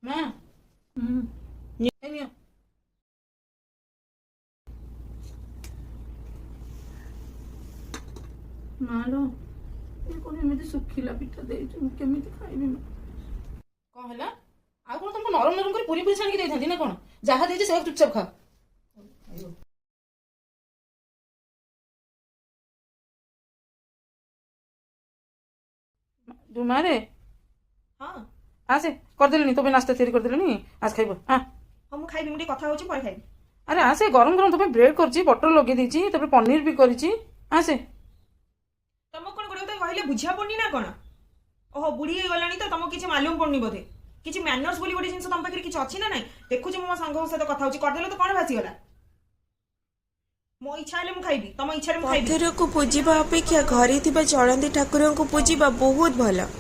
ମା, ନିଅ। ମାଲୋ, ଇଏ କଣ ଏମିତି ଶୁଖିଲା ପିଠା ଦେଇଛୁ? ମୁଁ କେମିତି ଖାଇବି ମା? କଣ ହେଲା? ଆଉ କଣ ତମକୁ ନରମ ନରମ କରି ପୁରୀ ପୁରୀ ଛାଣିକି ଦେଇଥାନ୍ତି ନା କଣ? ଯାହା ଦେଇଛି ସେଇଆ ଚୁପଚାପ ଖାଅ। ମାରେ। ହଁ। ଆସେ, କରିଦେଲିଣି, ତୋ ପାଇଁ ନାସ୍ତା ତିଆରି କରିଦେଲିଣି, ଆସ ଖାଇବ ଆ। ହଁ, ମୁଁ ଖାଇବି। ମୁଁ ଟିକେ କଥା ହଉଛି, ପରେ ଖାଇବି। ଆରେ ଆସେ, ଗରମ ଗରମ ତୋ ପାଇଁ ବ୍ରେଡ୍ କରିଛି, ବଟର ଲଗେଇ ଦେଇଛି, ତାପରେ ପନିର ବି କରିଛି, ଆସେ। ତମକୁ କଣ ଗୋଟେ କଥା କହିଲେ ବୁଝା ପଡୁନି ନା କଣ? ଓହୋ, ବୁଢୀ ହେଇଗଲାଣି ତ ତମକୁ କିଛି ମାଲୁମ ପଡୁନି ବୋଧେ। କିଛି ମ୍ୟାନର୍ସ ବୋଲି ଗୋଟେ ଜିନିଷ ତମ ପାଖରେ କିଛି ଅଛି ନା ନାଇଁ? ଦେଖୁଛି, ମୁଁ ମୋ ସାଙ୍ଗଙ୍କ ସହିତ କଥା ହଉଛି, କରିଦେଲେ ତ କଣ ଭାସିଗଲା? ମୋ ଇଚ୍ଛା ହେଲେ ମୁଁ ଖାଇବି, ତମ ଇଚ୍ଛାରେ ମୁଁ ଖାଇବି? ପଥରକୁ ପୂଜିବା ଅପେକ୍ଷା ଘରେ ଥିବା ଚଳନ୍ତି ଠାକୁରଙ୍କୁ ପୂଜିବା ବହୁତ ଭଲ।